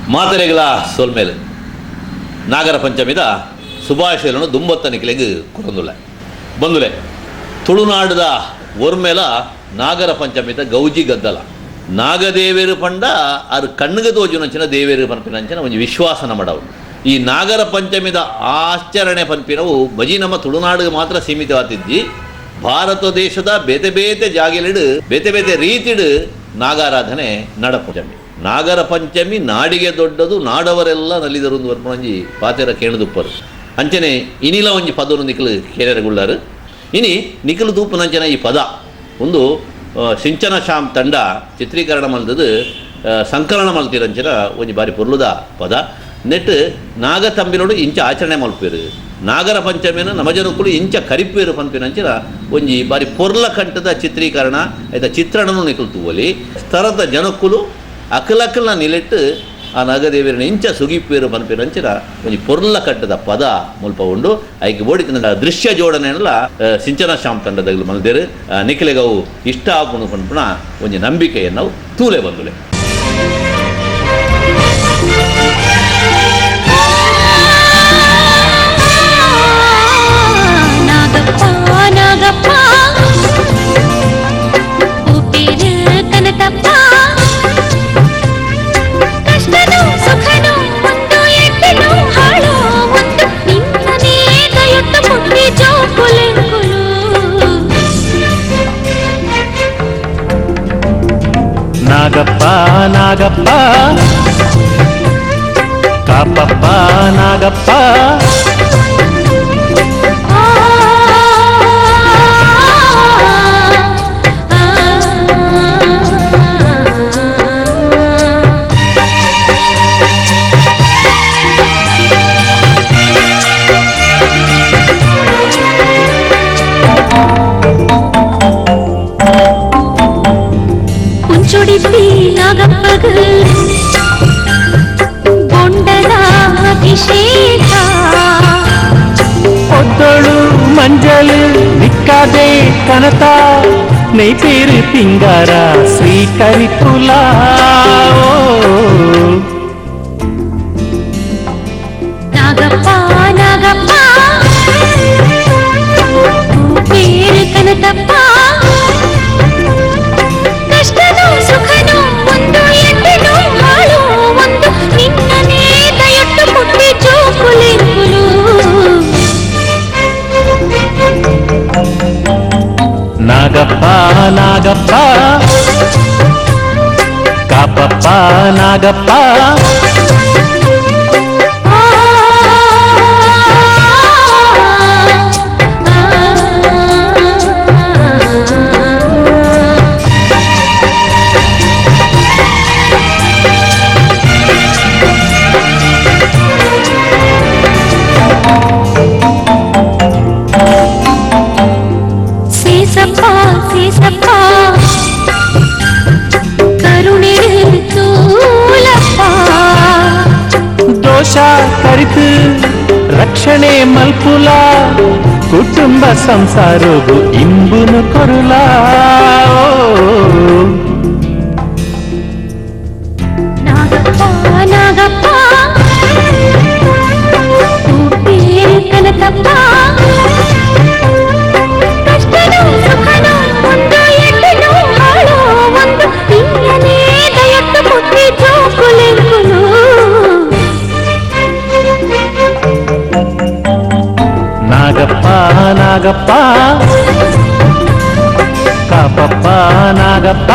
ಮಾತರೆಗಳ ಸೊಲ್ಮೇಲೆ ನಾಗರ ಪಂಚಮಿದ ಸುಭಾಷೆలను ದುಂಬತ್ತನಿಕಲೆಗ್ ಕೊರೊಂದುಲ್ಲ ಬಂದುಲೆ. ತುಳುನಾಡುದ ಒರ್ಮೆಲ ನಾಗರ ಪಂಚಮಿದ ಗೌಜಿ ಗದ್ದಲ. ನಾಗದೇವೇರು ಪಂಡ ಅರು ಕಣ್ಣಿಗೆ ತೋಜುನಂಚಿನ ದೇವೇರು ಪನ್ಪಿನಂಚಿನ ಒಂಜಿ ವಿಶ್ವಾಸ ನಮಡವು. ಈ ನಾಗರ ಪಂಚಮಿದ ಆಚರಣೆ ಪನ್ಪಿನವು ಬಜಿ ನಮ್ಮ ತುಳುನಾಡಿಗೆ ಮಾತ್ರ ಸೀಮಿತವಾತಿದ್ದಿ. ಭಾರತ ದೇಶದ ಬೇತೆ ಬೇತೆ ಜಾಗೆಲಿಡು ಬೇತೆ ಬೇತೆ ರೀತಿಡು ನಾಗಾರಾಧನೆ ನಡಪುಜಮಿ. ನಾಗರ ಪಂಚಮಿ ನಾಡಿಗೆ ದೊಡ್ಡದು, ನಾಡವರೆಲ್ಲ ನಲಿದರು ಒಂಜಿ ಪಾತೆರ ಕೇಣದುಪ್ಪರು. ಅಂಚನೆ ಇನಿಲ ಒಂಜಿ ಪದನು ನಿಕಲು ಕೇರಗುಳ್ಳಾರು. ಇನಿ ನಿಕಲು ತೂಪುನಂಚನ ಈ ಪದ ಒಂದು ಸಿಂಚನ ಶ್ಯಾಮ್ ತಂಡ ಚಿತ್ರೀಕರಣ ಮಲ್ದದು, ಸಂಕಲನ ಮಲ್ತಿರಂಚಿನ ಒಂಜಿ ಬಾರಿ ಪೊರ್ಲುದ ಪದ. ನೆಟ್ ನಾಗತಂಬಿಲೋಡು ಇಂಚ ಆಚರಣೆ ಮಲ್ಪೇರು, ನಾಗರ ಪಂಚಮಿನ ನಮಜನಕುಲು ಇಂಚ ಕರಿಪೇರು ಪನ್ಪಿನಂಚಿನ ಒಂಜಿ ಬಾರಿ ಪೊರ್ಲ ಕಂಠದ ಚಿತ್ರೀಕರಣ ಆಯ್ತ ಚಿತ್ರಣನು ನಿಕಲು ತೂವಲಿ. ಸ್ಥಳದ ಜನಕ್ಕುಲು ಅಕಲಕಲ್ನ ನಿಲೆಟ್ಟು ಆ ನಾಗದೇವರನ್ನ ಇಂಚ ಸುಗಿಪೇರು ಪನ್ಪಿನಂಚಿನ ಒಂಜಿ ಪೊರ್ಲ ಕಟ್ಟದ ಪದ ಮುಲ್ಪ ಉಂಡು. ಐಕ್ ಬೋಡಿತಿನ ದೃಶ್ಯ ಜೋಡಣೆಲ್ಲ ಸಿಂಚನ ಶ್ಯಾಮ್ ತಂಡದಗಲು ಮಲ್ದೇರು. ನಿಖಿಲೆಗವು ಇಷ್ಟ ಆಪುಣು ಪನ್ಪುನ ಒಂಜಿ ನಂಬಿಕೆಯನ್ನು ತೂಲೆ ಬಂದುಲೆ. ನಾಗಪ್ಪ ನಾಗಪ್ಪ ಉಪಿರು ಕನತಪ್ಪ, ಕಷ್ಟನೋ ಸುಖನೋ ಒಂದು, ಎಟ್ಟನೋ ಹಾಳೋ ಒಂದು, ನಿನ್ನನೇ ದಯೊಟ್ಟು ಪುಟ್ಟಿ ಜೋಕುಲೆಂಕುಲು. ನಾಗಪ್ಪ ನಾಗಪ್ಪ ಕಾಪಪ್ಪ ನಾಗಪ್ಪ. ಆ, ಆ, ಆ. ಪುಂಚುಡಿಪ್ಪಿ ನಾಗಪ್ಪಗ ಬೊಂಡದ ಅಭಿಷೇಕ. ಒದ್ದಳು ಮಂಜಲು ನಿಕ್ಕಾದೆ ಕನತ ನೈಪೇರು ಪಿಂಗಾರ ಸ್ವೀಕರಿಪುಲ. ನಾಗಪ್ಪ ನಾಗಪ್ಪ ಪೇರು ಕನತಪ್ಪ, ಕಷ್ಟನೋ ಸುಖನೋ ಒಂದು, ಎಟ್ಟನೋ ಹಾಳೋ ಒಂದು, ನಿನ್ನನೇ ದಯೊಟ್ಟು ಪುಟ್ಟಿ ಜೋಕುಲೆಂಕುಲು. ನಾಗಪ್ಪ ನಾಗಪ್ಪ ಕಾಪಪ್ಪ ನಾಗಪ್ಪ. ಆ, ಆ, ಆ. சேசப்பா சேசப்பா கருணிடு தூலப்பா. ದೋಷ ಕರಿತು ರಕ್ಷಣೆ ಮಲ್ಪುಲ, ಕುಟುಂಬ ಸಂಸಾರಗು ಇಂಬುನು ಕೊರುಲ. ನಾಗಪ್ಪ ನಾಗಪ್ಪ பேரு கனத்தப்பா, ಕಷ್ಟನೋ ಸುಖನೋ ಒಂದು, ಎಟ್ಟನೋ ಹಾಳೋ ಒಂದು, ನಿನ್ನನೇ ದಯೊಟ್ಟು ಪುಟ್ಟಿ ಜೋಕುಲೆಂಕುಲು. ನಾಗಪ್ಪ ನಾಗಪ್ಪ ಕಾಪಪ್ಪ ನಾಗಪ್ಪ.